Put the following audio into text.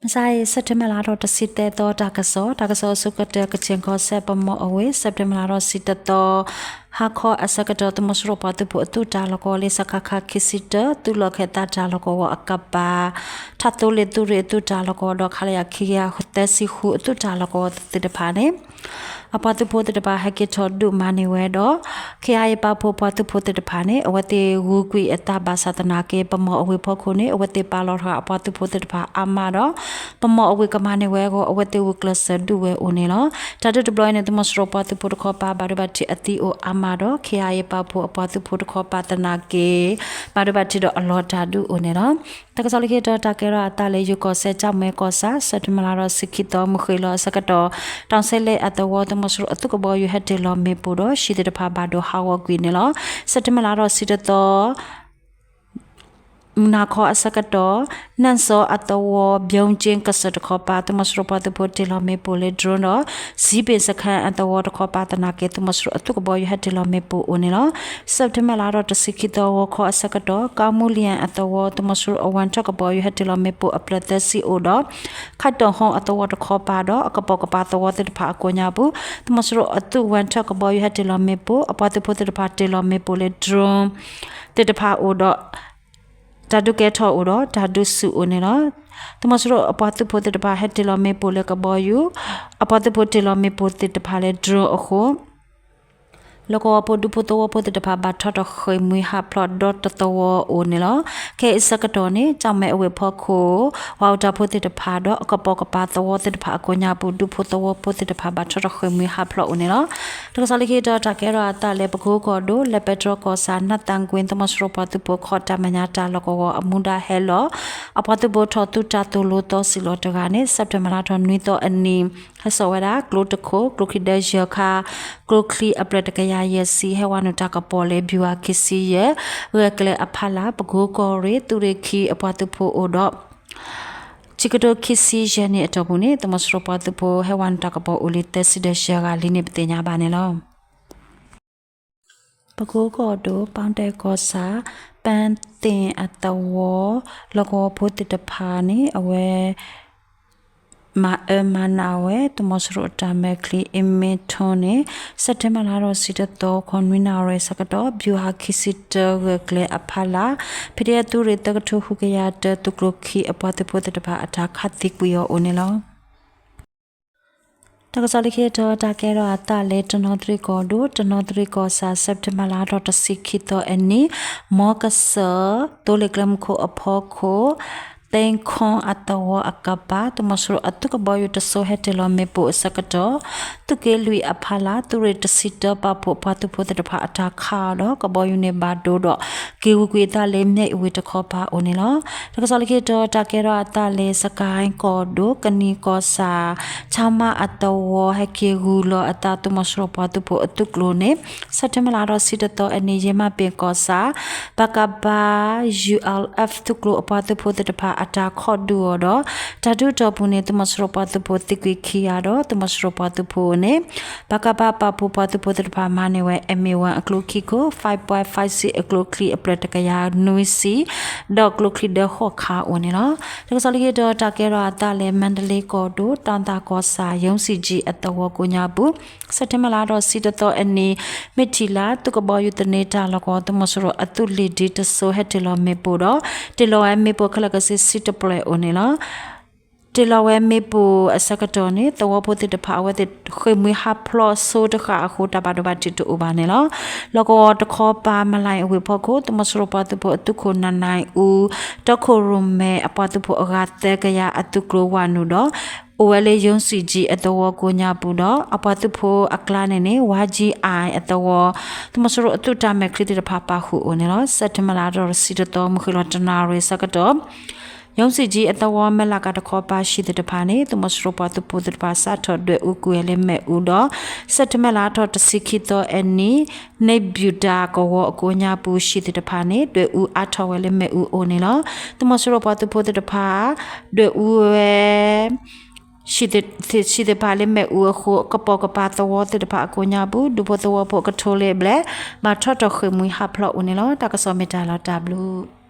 မုၢ်ဆါအံၤ စဲးပထ့ဘၢၣ်လါထီၣ်တဆံသၢသီ တၢ်ကစီၣ်, တၢ်ကစီၣ်အဆိကတၢၢ် ကချင်ကီၢ်စဲၣ် ပမီၤအဝ့ၢ် စဲးပထ့ဘၢၣ်လါထီၣ်တဆံတသီ ဟါခီအဆၢကတီၢ် သုးမီၤစိရိၤပှၤသုးဖိအသုးတၢ်လီၢ်ကဝီၤလၢ စကခ ခံဆံတၢ သုးလီၢ်ခၢၣ်သးတၢ်လီၢ်ကဝီၤအကပၤ ထးသိလ့ၣ်သုးရ့ၣ်အသုးတၢ်လီၢ်ကဝီၤဒီး ခလရ ခံကယၤသၢဆံဃု အသုးတၢ်လီၢ်ကဝီၤသ့ၣ်တဖၣ်န့ၣ် အပှၤသုးဖိသ့ၣ်တဖၣ် ဟဲက့ၤထီၣ်ဒုးမၤန့ၢ်ဝဲဒီး ခ့အါအ့ၣ်ပာ်ဖှိၣ်ပှၤသုးဖိသ့ၣ်တဖၣ်န့ၣ် အဝဲသ့ၣ်ဂုာ်ကွံာ်အသးဘၣ်ဆၣ်သနာ်က့ ပမီၤအဝ့ၢ်ဖီခိၣ်န့ၣ် အဝဲသ့ၣ်ပာ်လီၤတဂၤအပှၤသုးဖိသ့ၣ်တဖၣ်အါမးဒီး ပမီၤအဝ့ၢ်ကမၤန့ၢ်ဝဲအဂီၢ် အဝဲသ့ၣ်ဂုာ်ကျဲးစၢးဒုးဝဲအိၣ်န့ၣ်လီၤ. တၢ်ဒုးတဘျီအံၤန့ၣ် သုးမီၤစိရိၤပှၤသုးဖိတခီပၤ ဘၣ်ဒိဘၣ်ထံးအသံအိၣ်အါမးဒီး ခ့အါအ့ၣ်ပာ်ဖှိၣ်အပှၤသုးဖိတခီပၤသနာ်က့ ဘၣ်ဒိဘၣ်ထံးဒီးအလီၤတၢ်ဒုးအိၣ်န့ၣ်လီၤ. တၢ်ကစီၣ်လၢခံတခါ တၢ်ကဲထီၣ်အသးလၢယိၤကီၢ်စဲၣ် ကၠၣ်မဲၣ်ကီၢ်ဆၣ် စဲးပထ့ဘၢၣ်လါထီၣ်တဆံခံသီ မုၢ်ဃ့ၢ်လီၤအဆၢကတီၢ် တီၣ်စဲလ့အသဝီ သုးမီၤစိရိၤအသုးကဘီယူၤဟဲတ့ၢ်လီၤမ့ၣ်ပိၢ်ဒီး ဟံၣ်သ့ၣ်တဖၣ်ဘၣ်ဒိဟးဂီၤကွံာ်န့ၣ်လီၤ. စဲးပထ့ဘၢၣ်လါထီၣ်တဆံတသီ မုၢ်နၤခီအဆၢကတီၢ် နၣ်စီအသဝီ ဘျီကၠ့ကစၢၢ်တခီပၤ သုးမီၤစိရိၤပှၤသုးဖိတ့ၢ်လီၤမ့ၣ်ပိၢ်လၢ drone ဒီး စံးဘ့ၣ်စခါအသဝီတခီပၤသနာ်က့ သုးမီၤစိရိၤအသုးကဘီယူၤဟဲတ့ၢ်လီၤမ့ၣ်ပိၢ်အိၣ်န့ၣ်လီၤ. စဲးပထ့ဘၢၣ်လါထီၣ်တဆံခံသီ ဂီၤခီအဆၢကတီၢ် ကါမူလံယၣ်အသဝီ သုးမီၤစိရိၤအဝၣ်ထၢၣ်ကဘီယူၤဟဲတ့ၢ်လီၤမ့ၣ်ပိၢ်အဖျၢၣ်သၢဆံအိၣ်ဒီး ခးတၢၣ်ဟီအသဝီတခီပၤဒီး အကပိာ်ကပၤသဝီသ့ၣ်တဖၣ်အကိးညါပူၤ သုးမီၤစိရိၤအသုးဝၣ်ထၢၣ်ကဘီယူၤဟဲတ့ၢ်လီၤမ့ၣ်ပိၢ် အပှၤသုးဖိသ့ၣ်တဖၣ်တ့ၢ်လီၤမ့ၣ်ပိၢ်လၢ drone သ့ၣ်တဖၣ်အိၣ်ဒီး တၢ်ဒုးကဲထီၣ်အိၣ်ဒီး တၢ်ဒုးဆူၣ်အိၣ်န့ၣ်လီၤ. သုးမီၤစိရိၤအပှၤသုးဖိသ့ၣ်တဖၣ်ဟဲတ့ၢ်လီၤမ့ၣ်ပိၢ်လၢကဘီယူၤ, အပှၤသုးဖိတ့ၢ်လီၤမ့ၣ်ပိၢ်သ့ၣ်တဖၣ်လၢ drone အဃိ လီၢ်ကဝီၤဖိဒူဖိသဝီဖိသ့ၣ်တဖၣ် ဘၣ်ထီၣ်ထီၣ်ဃ့ၢ်မှံဟးဖျိးဒီတသဝီအိၣ်န့ၣ်လီၤ. ခဲအံၤဆၢကတီၢ်န့ၣ် ကၠၣ်မဲၣ်အဝ့ၢ်ဖီခိၣ် ပှၤအိၣ်တၢ်ဖိသ့ၣ်တဖၣ်ဒီး အကပိာ်ကပၤသဝီသ့ၣ်တဖၣ်အကိးညါပူၤ ဒူဖိသဝီဖိသ့ၣ်တဖၣ် ဘၣ်ထီၣ်ထီၣ်ဃ့ၢ်မှံဟးဖျိးအိၣ်န့ၣ်လီၤ. တၢ်ကစီၣ်လၢခံတခါ တၢ်ကဲထီၣ်အသးလၢ ပကိကီၢ်ဒိၣ် လဲၤပဲတြီကီၢ်ဆၣ် နၢ်သၣ်ကွ့ သုးမီၤစိရိၤပှၤသုးဖိခီၣ်တၢ်မဲာ်ညါတၢ်လီၢ်ကဝီၤအမူဒါဟဲလီၤ အပှၤသုးဖိထီၣ်သုးတၢ်သိၣ်လိသီစံၣ်လီၤတဂၤန့ၣ် စဲးပထ့ဘၢၣ်လါထီၣ်နွံသီအနံၤ ဟဲစိာ်ဝဲဒၣ် ကျိတခိၣ် ကျိချံဒၢယဲၢ်ခါ ကျိချံအဖျၢၣ်တကယၤယဲၢ်ဆံ ဟဲဝဲနုာ်တၢ်ကပီၤလၢ ဗျူဟာခံဆံယဲၢ် ဂၢၢ်ကျၢၤအဖီလာ် ပကိကီၢ်ရ့ၣ် သုးရ့ၣ်ခံအပှၤသုးဖိအိၣ်ဒီး ခံကထိခံဆံယဲၢ်နံၣ်အတီၢ်ပူၤန့ၣ် သုးမီၤစိရိၤပှၤသုးဖိဟဲဝဲနုာ်တၢ်ကပီၤအိၣ်လံ သၢဆံဒီးယဲၢ်ဂၤလံန့ၣ် ပသ့ၣ်ညါဘၣ်န့ၣ်လီၤ. ပကိကီၢ်ဒိၣ် ပီတဲၣ်ကီၢ်ဆၣ် ပၣ်သ့ၣ်အသဝီ လီၢ်ကဝီၤဖိသ့ၣ်တဖၣ်န့ၣ် အဝဲ မၤအၢမၤနးဝဲ သုးမီၤစိရိၤအတၢ်မဲာ်ချံ အ့မ့ထိန့ၣ် စဲးပထ့ဘၢၣ်လါထီၣ်တဆံတသီ ခီနွံနၣ်ရံၣ်အဆၢကတီၢ် ဗျူဟာခံဆံတၢ ဂၢၢ်ကျၢၤအဖီလာ် ဖံးဒ့အသုးရ့ၣ်သၢကထိဃုကယၤတၢ သုးကျိၤခံအပှၤသုးဖိသ့ၣ်တဖၣ်အတၢ်ခးသံကွံာ်အီၤအိၣ်န့ၣ်လီၤ. တၢ်ကစီၣ်လၢခံတခါ တၢ်ကဲထီၣ်အသးလၢ တနီသရံၣ်ကီၢ်ဒိၣ် တနီသရံၣ်ကီၢ်ဆၣ် စဲးပထ့ဘၢၣ်လါထီၣ်တဆံခံသီအနံၤ မ်ကစၢၢ် သိလ့ၣ်ကျဲမုၢ်ခိၣ်အဖီခိၣ် သ့ၣ်ခီအသဝီအကပၤ သုးမီၤစိရိၤအသုးကဘီယူၤတစိၤဟဲတ့ၢ်လီၤမ့ၣ်ပိၢ်အဆၢကတီၢ် သုးက့လွံၢ်အဖီလာ် သုးရ့ၣ်တဆံတၢပာ်ဖှိၣ်ပှၤသုးဖိသ့ၣ်တဖၣ်အတၢ်ခးအီၤဒီး ကဘီယူၤန့ၣ်ဘၣ်ဒိဒီး က့ၤဂုာ်ကွံာ်အသးလၢ မၠဲၣ်အူဝ့ၢ်တခီပၤအိၣ်န့ၣ်လီၤ. တၢ်ကစီၣ်လၢခံတခါ တၢ်ကဲထီၣ်အသးလၢ စကဲၣ်ကီၢ်ဒိၣ် ကနံၤကီၢ်ဆၣ် ဆါမါအသဝီ ဟဲက့ၤဂုာ်လီၤအသး သုးမီၤစိရိၤပှၤသုးဖိအသုးကျိၤန့ၣ် စဲးပထ့ဘၢၣ်လါထီၣ်တဆံတသီအနံၤ ယ့မၣ်ပ့ၣ်ကီၢ်ဆၣ် ပကဖ ULF သုးကျိၤအပှၤသုးဖိသ့ၣ်တဖၣ်အတၢ်ခီၣ်ဒုးအီၤဒီး တၢ်ဒုးအတီၢ်ပူၤန့ၣ် သုးမီၤစိရိၤပှၤသုးဖိသံကွံာ်ခံဂၤဒီး သုးမီၤစိရိၤပှၤသုးဖိန့ၣ် ပကဖ ပာ်ဖှိၣ်ပှၤသုးဖိသ့ၣ်တဖၣ်မၤန့ၢ်ဝဲ အ့မ့ၣ်ဝၣ်အကျိခံခိၣ် five point five six အကျိချံအဖျၢၣ်တကယၤနွံဆံ ဒီးကျိချံဒၢဃိးခါအိၣ်န့ၣ်လီၤ. တၢ်ကစီၣ်လၢခံတခါ တၢ်ကဲထီၣ်အသးလၢ မါဒလ့ကီၢ်ဒိၣ် တီသၣ်ကီၢ်ဆၣ် ယိၤစံၣ်ကၠံၣ်အသဝီကိးညါပူၤ စဲးပထ့ဘၢၣ်လါထီၣ်တဆံတသီအနံၤ မ့ၢ်ထံၣ်လါ သုးကဘီယူၤသန့တၢ်လီၢ်ကဝီၤ သုးမီၤစိရိၤအသုးလ့ၣ်ဒံတစိၤဟဲတ့ၢ်လီၤမ့ၣ်ပိၢ်ဒီး တ့ၢ်လီၤဝဲမ့ၣ်ပိၢ်ခဲလၢာ်ခဲဆ့ ဆံတဖျၢၣ်အိၣ်န့ၣ်လီၤ. တ့ၢ်လီၤဝဲမ့ၣ်ပိၢ်အဆၢကတီၢ်န့ၣ် သဝီဖိသ့ၣ်တဖၣ်အဝဲသ့ၣ်ဃ့ၢ်မှံဟးဖျိးစိတဃၣ်အဃိ တၢ်ဘၣ်ဒိဘၣ်ထံးတအိၣ်ဘၣ်န့ၣ်လီၤ. လီၢ်ကဝီၤတခီပၤ မလါအ့ၣ်ဝ့ၢ်ဖီခိၣ် သုးမီၤစိရိၤပှၤသုးဖိအသုးခိၣ်နၢ်နၢ်အူ တီခိၣ်ရိၣ်မဲအပှၤသုးဖိအဂၤသၢကယၤအသုးကျိၤဝဲနုာ်ဒီး အိၣ်ဝဲလၢယိၤစံၣ်ကၠံၣ်အသဝီကိးညါပူၤဒီး အပှၤသုးဖိအကျါန့ၣ်န့ၣ် ဝါကၠံအၣ်အသဝီ သုးမီၤစိရိၤအသုးတၢ်မဲာ်ချံသ့ၣ်တဖၣ်ပာ်ဃုာ်အိၣ်န့ၣ်လီၤ. စဲးပထ့ဘၢၣ်လါထီၣ်တဆံတသီ မုၢ်ဃ့ၢ်လီၤတနၣ်ရံၣ်အဆၢကတီၢ် ယိၤစံၣ်ကၠံၣ်အသဝီ မဲၢ်လးကၤတခီပၤ ဟံၣ်သ့ၣ်တဖၣ်န့ၣ် သုးမီၤစိရိၤပှၤသုးဖိသ့ၣ်တဖၣ် စးထီၣ်ဒွဲၣ်အူကွံာ်ဝဲလၢမ့ၣ်အူဒီး စဲးပထ့ဘၢၣ်လါထီၣ်တဆံခံသီအနံၤ န့ၣ်ဘျူးတၢ်ကဝီၤအကိးညါပူၤ ဟံၣ်သ့ၣ်တဖၣ်န့ၣ် ဒွဲၣ်အူအါထီၣ်ဝဲလၢမ့ၣ်အူအအိၣ်န့ၣ်လီၤ. သုးမီၤစိရိၤပှၤသုးဖိသ့ၣ်တဖၣ် ဒွဲၣ်အူဝဲ ဟံၣ်သ့ၣ်တဖၣ်လၢမ့ၣ်အူအဃိ ကပိာ်ကပၤသဝီသ့ၣ်တဖၣ်အကိးညါပူၤ ဒူဖိသဝီဖိအကထိလၢအဘျဲၣ် ဘၣ်ထီၣ်ထီၣ်ဃ့ၢ်မှံဟးဖျိးအိၣ်န့ၣ်လီၤ. တၢ်ကစီၣ်မ့ၢ်တၢ်လီၤတၢ်ဘျုး